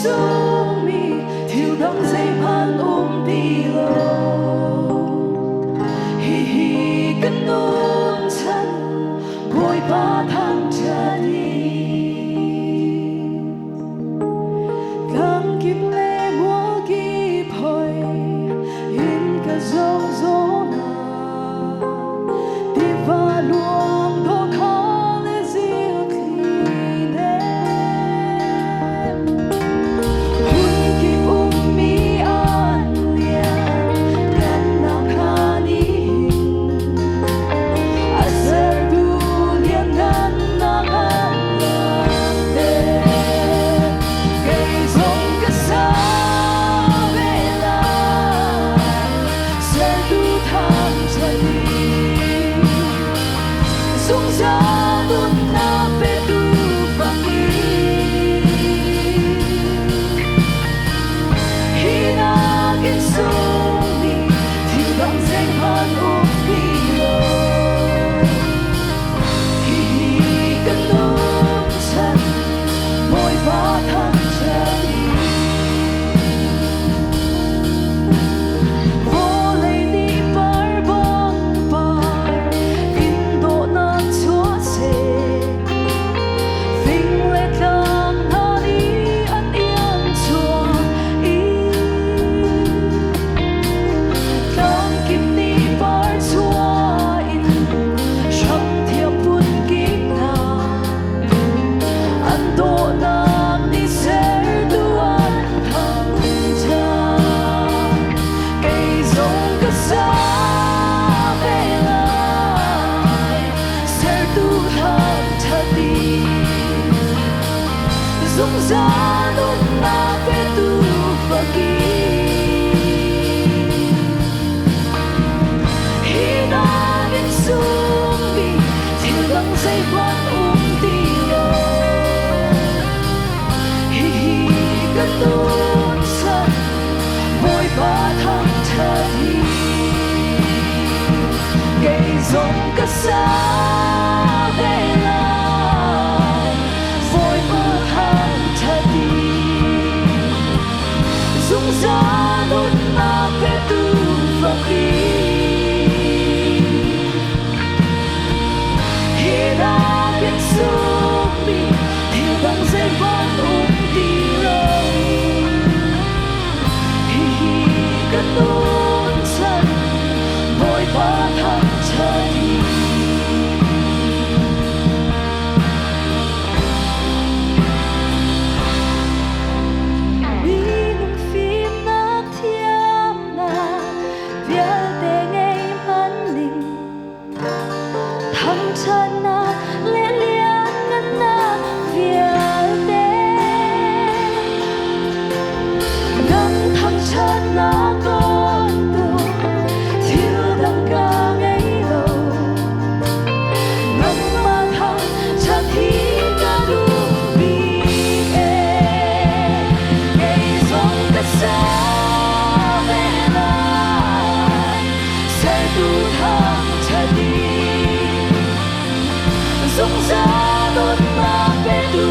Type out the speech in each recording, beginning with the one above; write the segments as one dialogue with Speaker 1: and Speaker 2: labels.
Speaker 1: sungmi thil dang zeihmanh um ti lo. Hihi kan nun chan Bawipa thangṭhat hi. Tlang kip le mual kip hoi in ka zoh zawn ah tiva luang dawh kha le zilthli nem. Hmun kip ummi an lian ngannak kha nihin a sertu lianngannak an langhter. Kei zong ka sa ve lai, sertu thangṭhat in. Zungzal nunnak petu fakin. Hi nakin sungmi thil dang zeihmanh um ti lo. Hihi kan nun chan Bawipa thangṭhat in. Vawlei nih par bang par in dawhnak chuah seh. Fing le tlang hna nih an iang chuah i tlangkip nih par chuah in hramthiam phun kip hna an dawhnak nih sertu an thangṭhat. Kei zong ka sa ve lai, sertu thangṭhat in. Zungzal nunnak petu fakin. Hi nakin sungmi thil dang zeihmanh um ti lo. Hihi kan nun chan Bawipa thangṭhat hi. Kei zong ka sa ve lai, Bawipa thangṭhat hi. Zungzal nunnak petu fakin. Hi nakin sungmi thil dang zeihmanh um ti lo. Hihi ka nun chan Bawipa thangṭhat hi. Minung fimnak thiamnak vialte ngei hmanning thangṭhatnak le lianngannak vialte nang thangṭhatnak dawntu thil dang ka ngei lo. Nangmah thangṭhat hi ka duh bik ee. Kei zong ka sa ve lai, sertu thangṭhat in. Zungzal dawtnak petu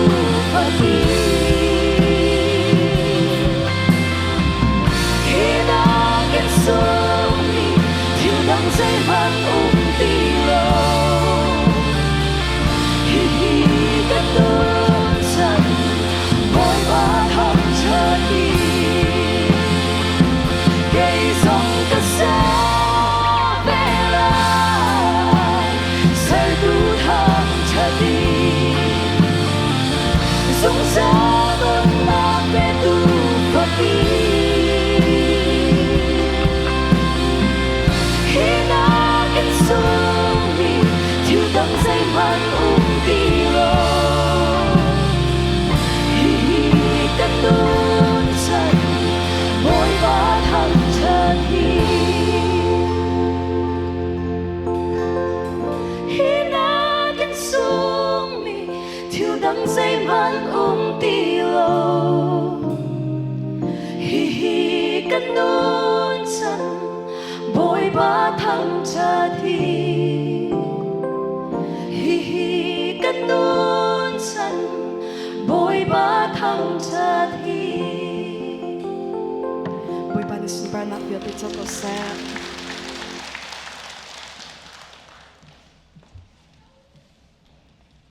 Speaker 1: fakin. Hi nakin sungmi thil dang zeihmanh um ti lo. Hihi kan nun chan Bawipa thangṭhat in. Kei zong ka sa ve lai, sertu thangṭhat in. Zungzal nunnak petu fakin. Hi nakin sungmi thil dang zeihmanh um ti lo. Hihi kan nun chan Bawipa thangṭhat hi. Hi nakin sungmi thil dang zeihmanh um ti lo. Hihi kan nun chan Bawipa thangṭhat hi. Hihi kan nun chan Bawipa thangṭhat hi. Sunparnak vialte co ko seh.